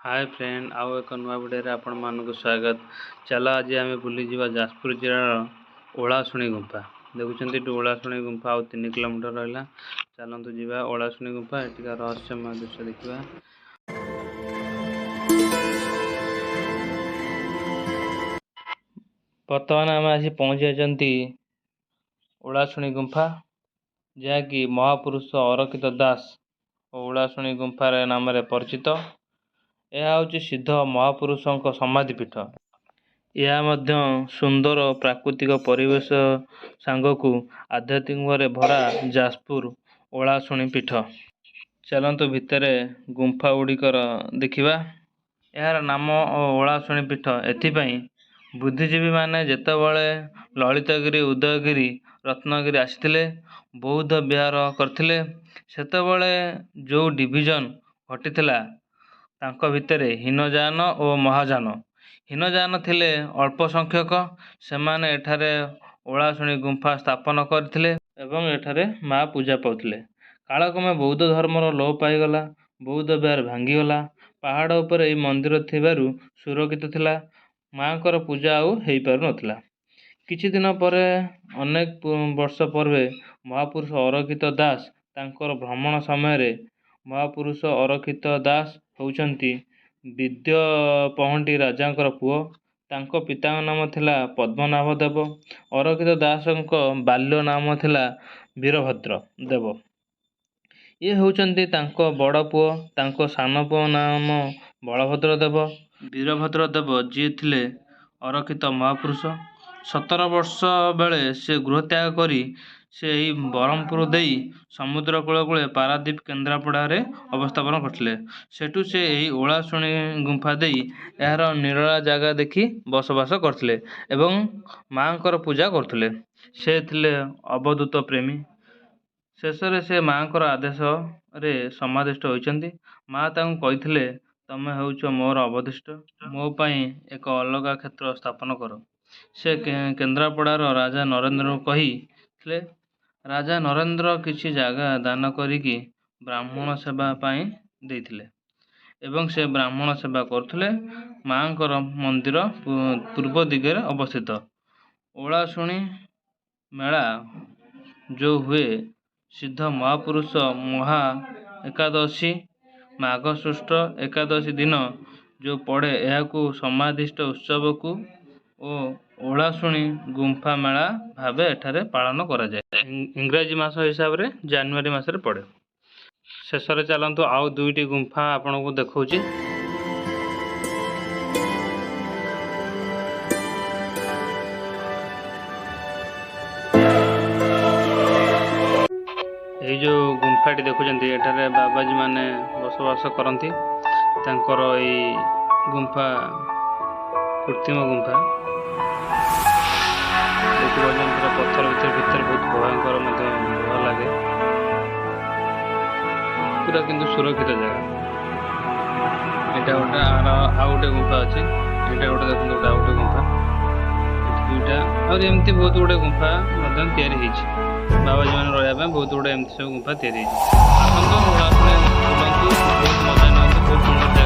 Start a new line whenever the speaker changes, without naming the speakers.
ହାଏ friend, ଆଉ ଏକ ନୂଆ ଭିଡ଼ିଓରେ ଆପଣମାନଙ୍କୁ ସ୍ୱାଗତ। ଚାଲ, ଆଜି ଆମେ ବୁଲିଯିବା ଯାଜପୁର ଜିଲ୍ଲାର ଓଳାଶୁଣୀ ଗୁମ୍ଫା। ଦେଖୁଛନ୍ତି ଏଠି ଓଳାଶୁଣୀ ଗୁମ୍ଫା, ଆଉ 3 କିଲୋମିଟର ରହିଲା। ଚାଲନ୍ତୁ ଯିବା ଓଳାଶୁଣୀ ଗୁମ୍ଫା, ଏଠିକାର ରହସ୍ୟମୟ ଦୃଶ୍ୟ ଦେଖିବା। ବର୍ତ୍ତମାନ ଆମେ ଆସି ପହଞ୍ଚି ଯାଇଛନ୍ତି ଓଳାଶୁଣୀ ଗୁମ୍ଫା, ଯାହାକି ମହାପୁରୁଷ ଅରକ୍ଷିତ ଦାସ ଓ ଓଳାଶୁଣୀ ଗୁମ୍ଫାରେ ନାମରେ ପରିଚିତ। ଏହା ହେଉଛି ସିଦ୍ଧ ମହାପୁରୁଷଙ୍କ ସମାଧି ପୀଠ। ଏହା ମଧ୍ୟ ସୁନ୍ଦର ପ୍ରାକୃତିକ ପରିବେଶ ସାଙ୍ଗକୁ ଆଧ୍ୟାତ୍ମିକରେ ଭରା ଯାଜପୁର ଓଳାଶୁଣୀ ପୀଠ। ଚାଲନ୍ତୁ, ଭିତରେ ଗୁମ୍ଫା ଗୁଡ଼ିକର ଦେଖିବା। ଏହାର ନାମ ଓ ଓଳାଶୁଣୀ ପୀଠ ଏଥିପାଇଁ, ବୁଦ୍ଧିଜୀବୀମାନେ ଯେତେବେଳେ ଲଳିତଗିରି, ଉଦୟଗିରି, ରତ୍ନଗିରି ଆସିଥିଲେ, ବୌଦ୍ଧ ବିହାର କରିଥିଲେ, ସେତେବେଳେ ଯେଉଁ ଡିଭିଜନ ଘଟିଥିଲା ତାଙ୍କ ଭିତରେ, ହୀନଯାନ ଓ ମହାଯାନ। ହୀନଯାନ ଥିଲେ ଅଳ୍ପ ସଂଖ୍ୟକ। ସେମାନେ ଏଠାରେ ଓଳାଶୁଣୀ ଗୁମ୍ଫା ସ୍ଥାପନ କରିଥିଲେ ଏବଂ ଏଠାରେ ମା ପୂଜା ପାଉଥିଲେ। କାଳକ୍ରମେ ବୌଦ୍ଧ ଧର୍ମର ଲୋପ ପାଇଗଲା, ବୌଦ୍ଧ ବିହାର ଭାଙ୍ଗିଗଲା। ପାହାଡ଼ ଉପରେ ଏହି ମନ୍ଦିର ଥିବାରୁ ସୁରକ୍ଷିତ ଥିଲା, ମାଙ୍କର ପୂଜା ଆଉ ହେଇପାରୁନଥିଲା। କିଛି ଦିନ ପରେ, ଅନେକ ବର୍ଷ ପରେ ମହାପୁରୁଷ ଅରକ୍ଷିତ ଦାସ ତାଙ୍କର ଭ୍ରମଣ ସମୟରେ, ମହାପୁରୁଷ ଅରକ୍ଷିତ ଦାସ ହେଉଛନ୍ତି ବିଦ୍ୟ ପହଣ୍ଡି ରାଜାଙ୍କର ପୁଅ। ତାଙ୍କ ପିତାଙ୍କ ନାମ ଥିଲା ପଦ୍ମନାଭ ଦେବ। ଅରକ୍ଷିତ ଦାସଙ୍କ ବାଲ୍ୟ ନାମ ଥିଲା ବୀରଭଦ୍ର ଦେବ। ଇଏ ହେଉଛନ୍ତି ତାଙ୍କ ବଡ଼ ପୁଅ। ତାଙ୍କ ସାନ ପୁଅ ନାମ ବଳଭଦ୍ର ଦେବ। ବୀରଭଦ୍ର ଦେବ ଯିଏ ଥିଲେ ଅରକ୍ଷିତ ମହାପୁରୁଷ, 17 ବର୍ଷ ବେଳେ ସେ ଗୃହତ୍ୟାଗ କରି ସେ ଏହି ବ୍ରହ୍ମପୁର ଦେଇ ସମୁଦ୍ର କୂଳ କୂଳେ ପାରାଦ୍ୱୀପ, କେନ୍ଦ୍ରାପଡ଼ାରେ ଅବସ୍ଥାପନ କରିଥିଲେ। ସେଠୁ ସେ ଏହି ଓଳାଶୁଣୀ ଗୁମ୍ଫା ଦେଇ ଏହାର ନିରୋଳା ଜାଗା ଦେଖି ବସବାସ କରିଥିଲେ ଏବଂ ମାଙ୍କର ପୂଜା କରୁଥିଲେ। ସେ ଥିଲେ ଅବଧୂତ ପ୍ରେମୀ। ଶେଷରେ ସେ ମାଙ୍କର ଆଦେଶରେ ସମାଧିସ୍ଥ ହୋଇଛନ୍ତି। ମା ତାଙ୍କୁ କହିଥିଲେ, "ତମେ ହେଉଛ ମୋର ଅବଧିଷ୍ଟ, ମୋ ପାଇଁ ଏକ ଅଲଗା କ୍ଷେତ୍ର ସ୍ଥାପନ କର।" ସେ କେନ୍ଦ୍ରାପଡ଼ାର ରାଜା ନରେନ୍ଦ୍ରଙ୍କୁ କହିଥିଲେ। ରାଜା ନରେନ୍ଦ୍ର କିଛି ଜାଗା ଦାନ କରିକି ବ୍ରାହ୍ମଣ ସେବା ପାଇଁ ଦେଇଥିଲେ ଏବଂ ସେ ବ୍ରାହ୍ମଣ ସେବା କରୁଥିଲେ। ମାଙ୍କର ମନ୍ଦିର ପୂର୍ବ ଦିଗରେ ଅବସ୍ଥିତ। ଓଳାଶୁଣୀ ମେଳା ଯେଉଁ ହୁଏ, ସିଦ୍ଧ ମହାପୁରୁଷ ମହା ଏକାଦଶୀ, ମାଘ କୃଷ୍ଣ ଏକାଦଶୀ ଦିନ ଯେଉଁ ପଡ଼େ, ଏହାକୁ ସମାଧିଷ୍ଠ ଉତ୍ସବକୁ ଓ ଓଳାଶୁଣୀ ଗୁମ୍ଫା ମେଳା ଭାବେ ଏଠାରେ ପାଳନ କରାଯାଏ। ଇଂରାଜୀ ମାସ ହିସାବରେ ଜାନୁଆରୀ ମାସରେ ପଡ଼େ। ଶେଷରେ ଚାଲନ୍ତୁ, ଆଉ ଦୁଇଟି ଗୁମ୍ଫା ଆପଣଙ୍କୁ ଦେଖାଉଛି। ଏଇ ଯୋଉ ଗୁମ୍ଫାଟି ଦେଖୁଛନ୍ତି, ଏଠାରେ ବାବାଜୀ ମାନେ ବସବାସ କରନ୍ତି। ତାଙ୍କର ଏଇ ଗୁମ୍ଫା କୃତ୍ରିମ ଗୁମ୍ଫା। ଦେଖିପାରୁଛନ୍ତି, ପୁରା ପଥର ଭିତରେ ଭିତରେ। ବହୁତ ଭୟଙ୍କର ମଧ୍ୟ ଭୟ ଲାଗେ ପୁରା, କିନ୍ତୁ ସୁରକ୍ଷିତ ଜାଗା। ଏଇଟା ଗୋଟେ ଆର ଆଉ ଗୋଟେ ଗୁମ୍ଫା ଅଛି। ଏଇଟା ଗୋଟେ ଦେଖନ୍ତୁ, ଗୋଟେ ଆଉ ଗୋଟେ ଗୁମ୍ଫା। ଏଠି ଦୁଇଟା। ଆହୁରି ଏମିତି ବହୁତ ଗୁଡ଼େ ଗୁମ୍ଫା ମଧ୍ୟ ତିଆରି ହେଇଛି ବାବାଜୀ ମାନେ ରହିବା ପାଇଁ। ବହୁତ ଗୁଡ଼େ ଏମିତି ସବୁ ଗୁମ୍ଫା ତିଆରି ହେଇଛି। ଆସନ୍ତୁ, ଓଳାଶୁଣୀ ବୁଲନ୍ତୁ, ବହୁତ ମଜା ନିଅନ୍ତୁ। ବହୁତ ସୁନ୍ଦର ଜାଗା।